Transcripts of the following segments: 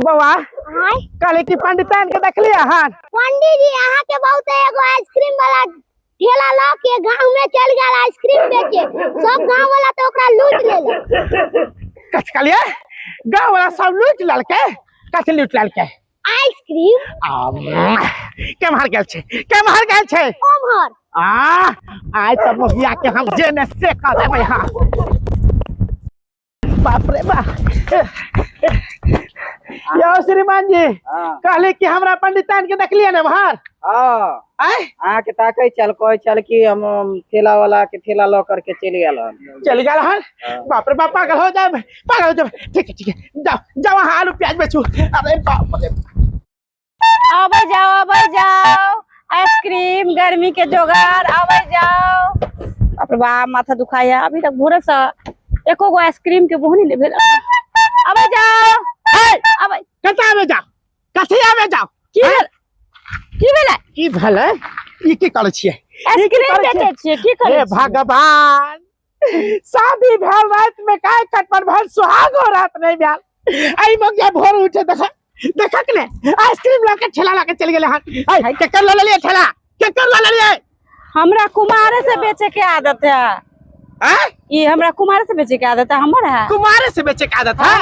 बौआ आय। कहली कि पंडिताइन के देखलियै हन? पंडित जी अहाँ के बहुत एगो आइसक्रीम वाला ठेला ल के गांव में चल गेल आइसक्रीम बेचे, सब गांव वाला तो ओकरा लूट लेलक। कथी कहलियै? गांव वाला सब लूट लेलकै? कथी लूट लेलकै? आइसक्रीम। केम्हर गेल छै? केम्हर गेल छै? ओम्हर। आ आइ तऽ मुखिया के हम जे ने से कऽ देबै। हाँ बाप रे बाप। यौ श्रीमान जी। हाँ। कहली कि हमरा पंडिताइन के देखलियै ने बाहर? हाँ। आय? अहाँ के ताकै चल कहै छल कि हम ठेला वाला के ठेला लऽ करके चलि गेल हन। चलि गेल हन? हाँ। बाप रे बाप, पागल हो जाए, पागल हो जाए। ठीक है ठीक है, जाओ जाओ अहाँ आलू प्याज बेचू। अरे बाप रे। आबै जाओ आबै जाओ, आइसक्रीम गर्मी के जोगार, आबै जाओ। बाप रे बाप, माथा दुखाया अभी तक भोरे से एको गो आइसक्रीम के बोहनी नहीं भेल। आबै जाओ। ए, आबै। कतऽ आबै जाओ? कथी आबै जाओ? की भेल? की भेलै? की भेलै? ई की करै छियै? आइसक्रीम करै छियै? बेचै छियै। की करै हे छियै? भगवान, शादी भेल रात में काय कटपर भेल, सुहागो रात नहीं भेल। आई मगिया भोर उठे देख देखक ने आइसक्रीम लऽ के ठेला लऽ के चलि गेलै हन। ऐ केकर लऽ लेलियै ठेला? केकर लऽ लेलियै? हमरा कुमारे से बेचे के आदत है। आँय? ई हमरा कुमारे से बेचे के आदत है, हमर है। कुमारे से बेचे के आदत है?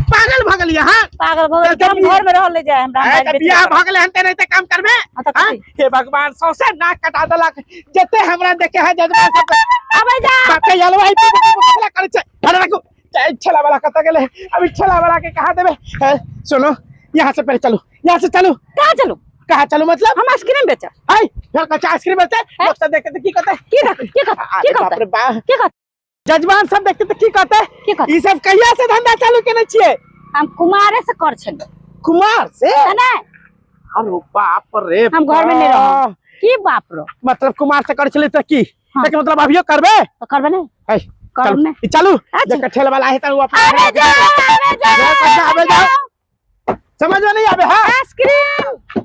पागल भऽ गेलियै हन? पागल भऽ गेल। तऽ हम घर में रहल ले जाए हमरा ऐ, मोबाइल तऽ बेचे बियाह के। भऽ गेलै हन तऽ एनाहिते काम करबै? हाँ, तऽ आँय? कथी? हे भगवान, सौंसे नाक कटा देलक। जते हमरा देखे है जजमान सब आबै जा। बापे यलवा ही पीबू पीबू कथला करै छै। अरे रखू। ठेला वाला कतऽ गेलै? अभी ठेला वाला के कहाँ देबै? ए, सुनो, यहाँ से पहले चलू, यहाँ से चलू। कहाँ चलू? कहाँ चलू मतलब? हम आइसक्रीम बेचब। ऐ, फिर कच्चा आइसक्रीम बेचते? हैं? लोग सब देखते तऽ की कहते? की कहते? की कहते? अरे की बाप कहते? रे बाप। की कहते? जजमान सब देखते तऽ की कहते? की कहते? ई सब कहिया से धंधा चालू केने छियै? हम कुमारे से कर छलियै। कुमार से? है ने? अरे बाप रे हम घर में नहीं रहब। बाप। की बाप रो? मतलब कुमार से कर छलियै तऽ की? हाँ। एकर मतलब अभियो करबै? तऽ करबै ने? ऐ, करब चलू, ने? ई चलू। अच्छा। जकर ठेला वाला हेतै ओ अपना आबे जाओ, आबे जाओ, आबे जाओ। समझ में नहीं आबे? हाँ? आइसक्रीम।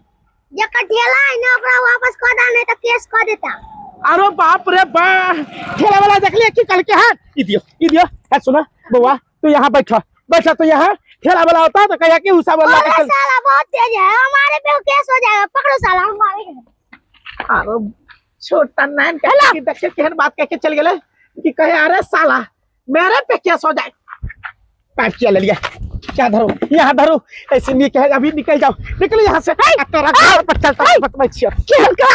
जकर ठेला है ना ओकरा वापस कऽ दे, नहीं तो केस कऽ देता। अरे बाप रे बा, ठेला वाला देखलिए की कहलकै हन? ई दियो, ई दियो। है सुना बौआ, तू यहाँ बैठो, बैठो तू यहाँ। ठेला वाला होता तो कहिया कि उसा वाला अरे साला बहुत तेज है, हमारे पे केस हो जाएगा। पकड़ो साला हमारे। अरे छोटा नान के देखे केहन बात कह के चल गेलै कि कहे अरे साला मेरे पे केस हो जाए। पाइप किया ले लिया, क्या धरो यहाँ धरो, ऐसे नहीं कहे अभी निकल जाओ, निकलो यहाँ से। तोरा घर पर चलता बतबै छियौ। केहन का